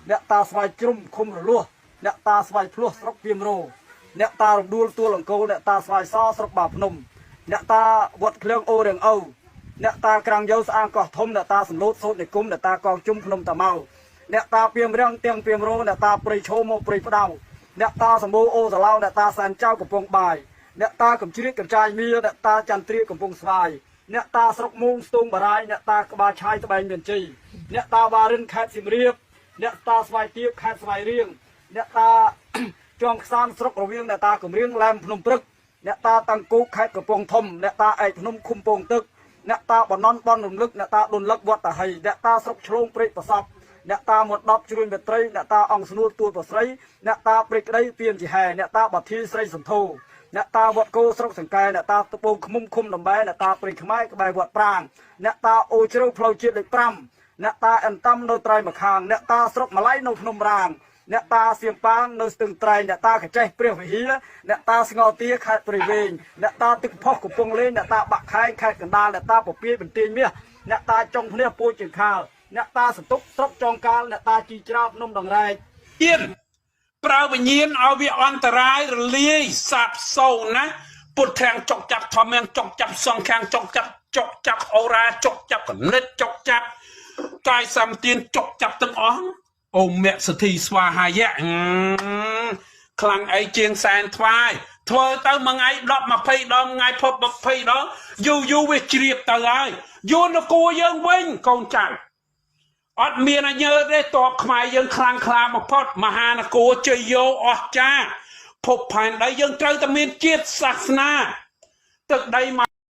អ្នកតាស្វាយជ្រុំឃុំរលួសអ្នកតាស្វាយភ្លោះស្រុកពីមរោអ្នកតារំដួលទួលអង្គរអ្នកតាស្វាយសស្រុកបាភ្នំអ្នកតាវត្តឃ្លៀងអូរៀងឪអ្នកតាក្រាំងយោស្អាងកោះធំអ្នកតាសំលូតសូត្រនិគមអ្នកតាកងជុំភ្នំតាម៉ៅអ្នកតាពីមរៀងទៀងពីមរោអ្នកតាព្រៃឈោមកព្រៃផ្ដៅអ្នកតាសម្បូរអូសាឡៅអ្នកតាសែនចៅកំពង់បាយអ្នកតាកំជ្រៀកកំចាយមៀអ្នកតាចន្ទ្រាកំពង់ស្វាយអ្នកតាស្រុកមូងស្ទូងបារាយអ្នកតាក្បាលឆាយត្បែងមានជ័យអ្នកតាវ៉ារិនខេត្តសៀមរាបអ្នកតាស្វាយទៀបខេត្តស្វាយរៀងអ្នកតា ជាំខ្សានស្រុករវៀងអ្នកតាកំរៀងឡែមភ្នំព្រឹកអ្នកតាតាំងគោកខេត្តកំពង់ធំអ្នកតាឯកភ្នំឃុំពងទឹកអ្នកតាបណន់បនរំលឹកអ្នកតាដុនលឹកវត្តតាហីអ្នកតាស្រុកឆ្លងព្រែកប្រសពអ្នកតាមដប់ជ្រួញមេត្រីអ្នកតាអង្គស្នួលទួលប្រស្រីអ្នកតាព្រែកក្តីពៀនជីហែអ្នកតាបាធីស្រីសន្ធោអ្នកតាវត្តគោស្រុកសង្កែអ្នកតាត្បូងឃ្មុំឃុំដំបែអ្នកតាព្រៃខ្មែរក្បែរវត្តប្រាងអ្នកតាអូជ្រៅផ្លូវជាតិលេខ5អ្នកតាអន្តំនៅត្រៃម្ខាងអ្នកតាស្រុកម្លៃនៅភ្នំរាងអ្នកតាសៀមប៉ាងនៅស្ទឹងត្រែងអ្នកតាកចេះព្រះវិហារអ្នកតាស្ងោទាខេត្តព្រៃវែងអ្នកតាទឹកផុសកំពង់លេងអ្នកតាបាក់ខែងខេត្តកណ្ដាលអ្នកតាពពាយបន្ទាយមាសអ្នកតាចុងភ្នះពូជជើងខាលអ្នកតាសន្ទុកស្រុកចងកាលអ្នកតាជីច្រាបនំដងរែក ទៀនប្រើវិញ្ញាណឲ្យវាអន្តរាយរលាយសាបសូន្យណាពុទ្ធខាងចុកចាប់ធម្មខាងចុកចាប់សង្ឃខាងចុកចាប់ចុកចាប់អូរ៉ាចុកចាប់កណិតចុកចាប់កាយសម្ទានចុកចាប់ទាំងអស់អូមៈសទ្ធិស្វាហាយៈខ្លាំងអីជាងសែនថ្វាយធ្វើទៅមួយថ្ងៃ10 20ដងថ្ងៃភព20ដងយូរយូរវាជ្រាបទៅហើយយួននគរយើងវិញកូនចៅអត់មានអញើទេតបខ្មែរយើងខ្លាំងក្លាបំផុតមហានគរជ័យយោអស្ចារ្យភពផែនដីយើងត្រូវតែមានជាតិសាសនាទឹកដីមក